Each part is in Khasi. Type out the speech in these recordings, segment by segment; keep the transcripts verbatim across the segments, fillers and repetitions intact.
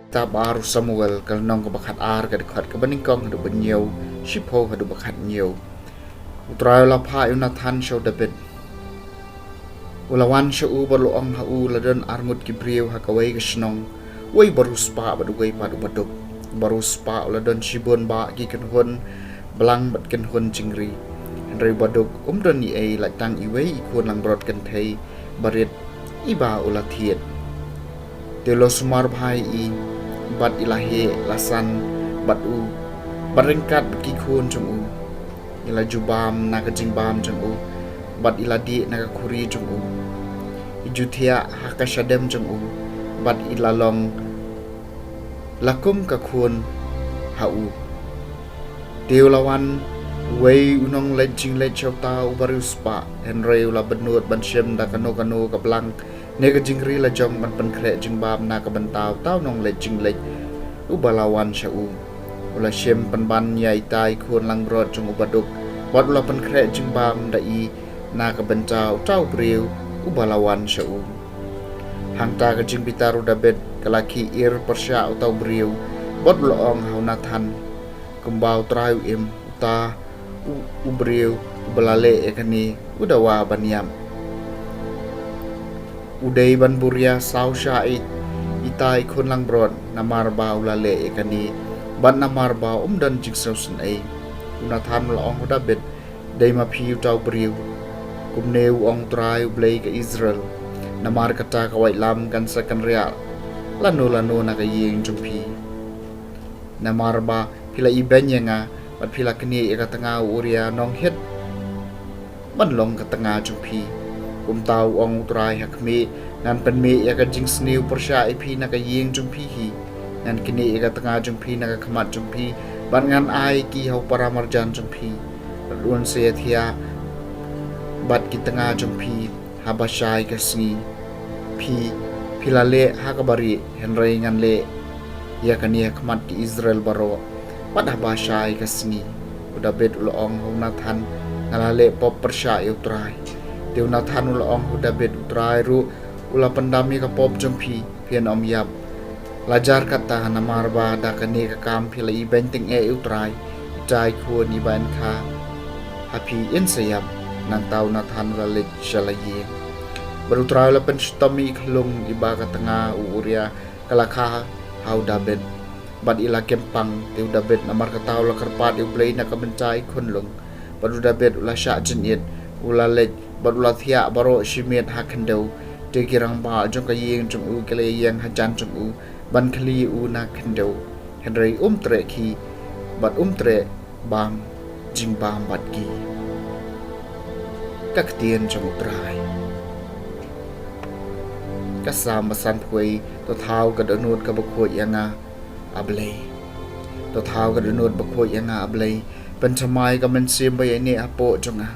Kitab ar u Samuel, ka lynnong kaba khat ar, ka dkhot kaba nyngkong haduh ba hynñiew, shiphew haduh ba khat hynñiew. U Trai u la phah ïa u Nathan sha u Dabid. U la wan sha u bad u la ong ha u, la don arngut ki briew ha kawei ka shnong, uwei u bariewspah bad uwei pat u baduk. U bariewspah u la don shibun bah ki kynhun blang bad kynhun jingri. Hynrei u baduk um don ei ei, lait tang iwei i khun langbrot kynthei barit iba u la thied. Te u la sumar bha ïa i, bad i la heh la san bad u, bad ryngkat bad ki khun jong u. I la ju bam na ka jingbam jong u, bad i la dih na ka khuri jong u. I ju thiah ha ka shadem jong u, bad i la long la kum ka khun ha u. Te u la wan uwei u nongleit jingleit sha uta u bariewspah, hynrei u la bynnud ban shim da kano kano ka blang ne ka jingri la jong ban pynkhreh jingbam na ka bynta uta u nongleit jingleit uba la wan sha u. U la shim pynban ïa ita i khun langbrot jong u baduk, bad u la pynkhreh jingbam da i na ka bynta uta u briew uba la wan sha u. Hangta ka jingbitar u Dabid ka la khih ir pyrshah uta u briew, bad u la ong ha u Nathan, kumba u Trai u im, uta u, u briew uba la leh ïa kane u dawa ban ïap. U dei ban buh ïa saw sha i, ita i khun langbrot, namar ba u la leh ïa kane, bad namar ba um don jingsngewsynei. U Nathan u la ong ha u Dabid, dei ma phi uta u briew. Kumne u ong u Trai u Blei ka Israel, namar kata ka waitlam kan sa kynriah lano lano na ka ïing jong phi. Namar ba phi la ibeiñ ïa nga, bad phi la knieh ïa ka tnga u Uria nong Hit ban long ka tnga jong phi. Kumta u ong u Trai ha khmih, ngan pynmih ïa ka jingsniew pyrshah ïa phi na ka ïing jong phi hi. Ngan knieh ïa ka tnga jong phi na ka khmat jong phi, bad ngan ai ki ha u paramarjan jong phi. Bad un sa ïathiah bad ki tnga jong phi haba shai ka sngi. Phi, phi la leh ha kaba rieh, hynrei ngan leh ïa kane ha khmat ki Israel baroh, bad haba shai ka sngi. U Dabid u la ong ha u Nathan, nga la leh pop pyrshah ïa u Trai. Te u Nathan u la ong ha u Dabid, u Trai ruh u la pyndam ïa ka pop jong phi, phin ym ïap. La jar kata namar ba da kane ka kam phi la ibeiñ tyngeh ïa u Trai, ita i khun iba yn kha ha phi in sa ïap. Nangta u Nathan u la leit sha la ïing. Bad u Trai u la pynshitom ïa i khyllung iba ka tnga u Uria ka la kha ha u Dabid, bad i la kem pang. Te u Dabid namar kata u la kyrpad ïa u Blei na ka bynta i khunlung. Bad u Dabid u la shah jingit, u la leit, bad u la thiah baroh shi miet ha khyndew. Te ki rangbah jong ka ïing jong u ki la ïeng hajan jong u ban khlieh ïa u na khyndew, hynrei um treh khih, bad um treh bam jingbam bad ki. Ka ktien jong u Trai. Ka Salm ba sanphew wei. To thaw ka dohnud kaba khuid ïa nga, A Blei. To thaw ka dohnud ba khuid ïa nga, A Blei. Pynthymmai ka mynsiem ba ïaineh hapoh jong nga,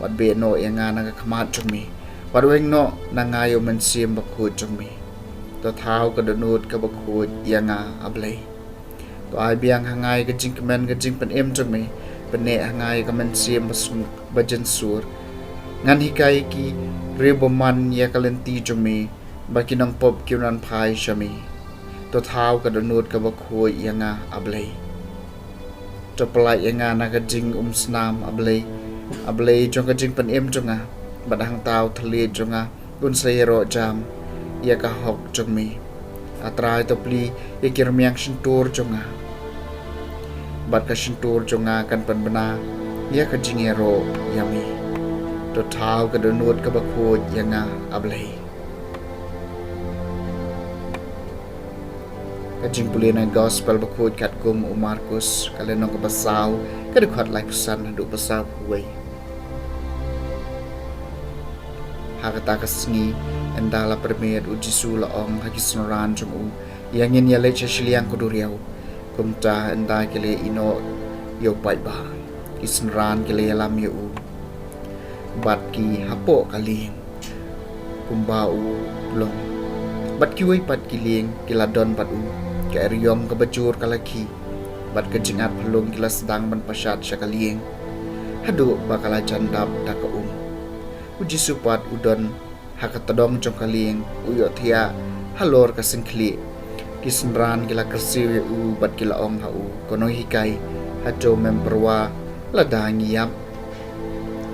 bad beh noh ïa nga na ka khmat jong me, bad weng noh na nga ïa u mynsiem bakhuid jong me. To thaw ka dohnud kaba khuid ïa nga, A Blei. To ai biang ha nga ïa ka jingkmen ka jingpynim jong me, pynneh ha nga ïa ka mynsiem ba sng-, ba jynsur. Ngan hikai ki riewbymman ïa ka lynti jong me, ba ki nongpop kin wan phai sha me. To thaw ka dohnud kaba khuid ïa nga, A Blei. To pyllait ïa nga na ka jingumsnam, A Blei. A Blei jong ka jingpynim jong nga, bad hangta u thylliej jong nga un sa ïaroh jam ïa ka hok jong me. A Trai, to plie ïa ki rmiang shyntur jong nga, bad ka shyntur jong nga kan pynbna ïa ka jingïaroh ïa me. To thaw ka dohnud kaba khuid ïa nga, A Blei. Ka jingpule na Gospel bakhuid katkum u Markus, ka lynnong kaba saw, ka dkhot laiphew san haduh ba sawphew wei. Ha kata ka sngi, ynda la pyrmit, u Jisu u la ong ha ki synran jong u, Ïa ngin ïaleit sha shiliang ka duriaw. Kumta ynda ki la ïehnoh ïa u paidbah, ki synran ki la ïalam ïa u bad ki hapoh ka lieng kumba u long. Bad kiwei pat ki lieng ki la don bad u. Ka eriong kaba jur ka la khih bad ka jingat phalung ki la sdang ban pashat sha ka lieng haduh ba ka la jan dap da ka um. U Jisu pat u don ha ka tdong jong ka lieng, u ïohthiah halor ka syngkhlieh. Ki synran ki la kyrsiew ïa u bad ki la ong ha u, "Ko nonghikai, hato mem pyrwa lada ngi ïap?"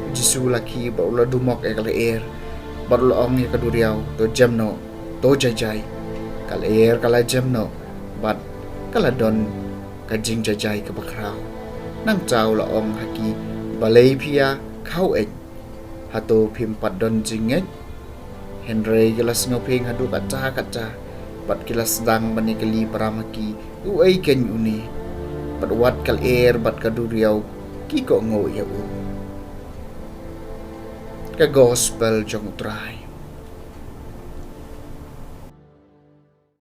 U Jisu la khie bad u la dumok ïa ka lyer bad u la ong ïa ka duriaw, "To jem noh, to jai jai." Ka lyer ka la jem noh bad ka la don ka jingjaijai kaba khraw. Nangta u la ong ha ki, "Balei phi ïa khaw-eit? Hato phim pat don jingngeit?" Hynrei ki la sngewphieng haduh katta katta bad ki la sdang ban ïakylli para ma ki, "Uei keiñ une? Bad wat ka lyer bad ka duriaw ki kohnguh ïa u." Ka Gospel jong U Trai.